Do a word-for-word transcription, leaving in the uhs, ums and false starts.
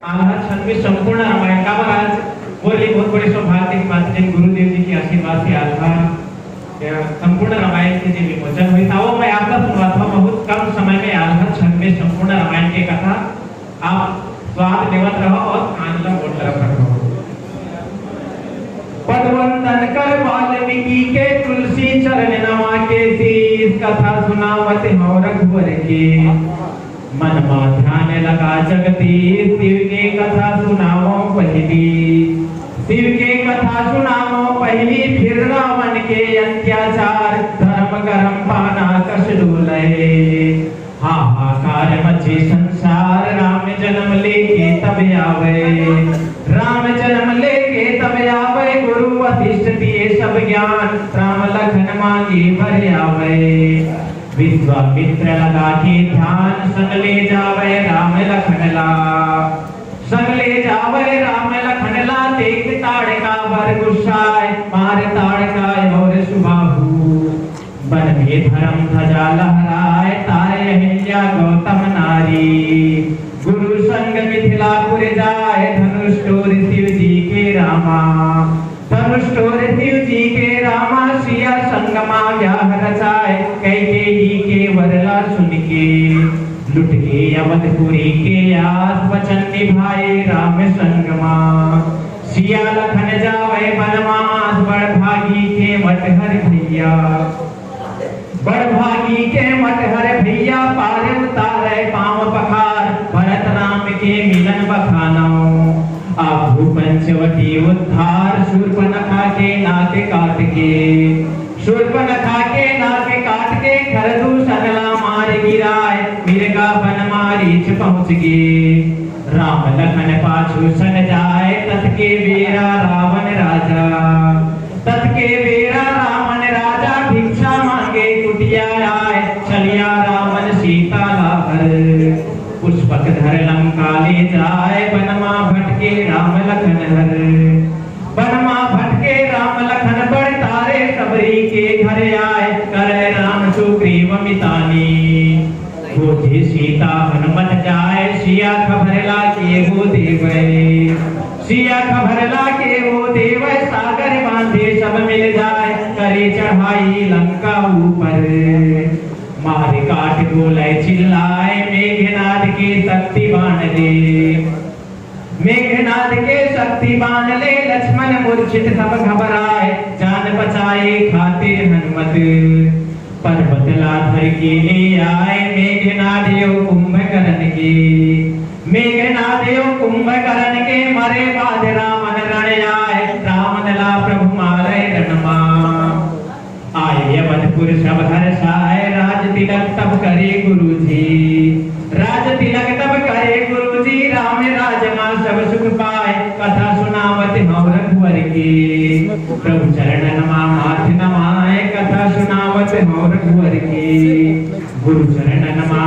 आल्हा छंद में संपूर्ण रामायण का महाराज बोली, बहुत बड़े सौभाग्य की बात है, जिन गुरुदेव जी के आशीर्वाद से आल्हा या संपूर्ण रामायण के जे विमोचन हुई था, वो मैं आपका सुनवा था। बहुत कम समय में आल्हा छंद में संपूर्ण रामायण के कथा आप स्वाद लेवत रहो और कान ला मोट तरफ रखो। पदवंदन कर वाल्मीकि के, तुलसी चरण नवा के शीश, कथा सुनावत हौं रघुवर के। मन मा ध्यान लगा जगदीश, शिव के कथा सुनावो पहली। शिव के कथा सुनावो पहली, फिर रावण के अत्याचार, धर्म करम पाना कस डोले। हाहाकार मचे संसार, राम जन्म लेके तब आवे। राम जन्म लेके तब आवे, गुरु वशिष्ठ दिए सब ज्ञान, राम लखन मांगे बर आवे। विश्वामित्र लगा के ध्यान, संग ले जावे राम लखन ला। संग ले जावे राम लखन ला, देख ताड़का बर गुस्साए, मार ताड़का और सुबाहु। बन में धर्म ध्वजा लहराए, तारे अहिल्या गौतम नारी। गुरु संग मिथिलापुर जाए, धनुष टोर शिव जी के रामा। धनुष टोर शिव जी के रामा, सिया संग मा ब्याह रचाए, कैकेयी के वरला सुन के। लुट के अवधपुरी के आस, वचन निभाए राम संग मा। सिया लखन जावे बनवास, बड़ भागी के मटहर भैया। बड़ भागी के मटहर भैया, पार उतारे पाँव पखार, भरत राम के मिलन बखानो। आगू पंचवटी उद्धार, शूर्पणखा के नाक काट के। शूर्पणखा के नाक काट के, खरदूषण ला मार गिराए, मिर्गा बन मारीच पहुँच गे। राम लखन पाछू सन जाए, ततके बेरा रावण राजा। ततके बेरा रावण राजा, भिक्षा मांगे कुटिया आए, चलिया रावण सीता ला बर। पुष्पक धर लंका ले जाए, बन मा भटके राम लखन हर। बन मा भटके राम लखन, बड़ तारे सबरी के घर आए, करे राम सुग्रीव मितानी। खोजे सीता हनुमत जाए, सिया खबर ला के वो देवे। सिया खबर ला के वो देवे, सागर बांधे सब मिल जाए, करे चढ़ाई लंका ऊपर। मार काट बोले चिल्लाए, मेघनाद के शक्ति बाण ले। मेघनाद के शक्ति बाण ले, लक्ष्मण मूर्छित सब घबराए, जान बचाए खातिर हनुमत। पर्वत ला धर के ले आए, मेघनाद यो कुंभकर्ण के। मेघनाद यो कुंभकर्ण के, मरे बाद रावण रण आए, रावण ला प्रभु मारे रण मा। आए अवधपुर सब हर्षाए, राज तिलक तब करे गुरुजी। राज तिलक तब करे गुरुजी, राम राज मा सब सुख पाए। कथा सुनावत हौं रघुवर के, प्रभु चरणन मा माथ नमाए। कथा सुनावत हौं रघुवर के, गुरु चरणन मा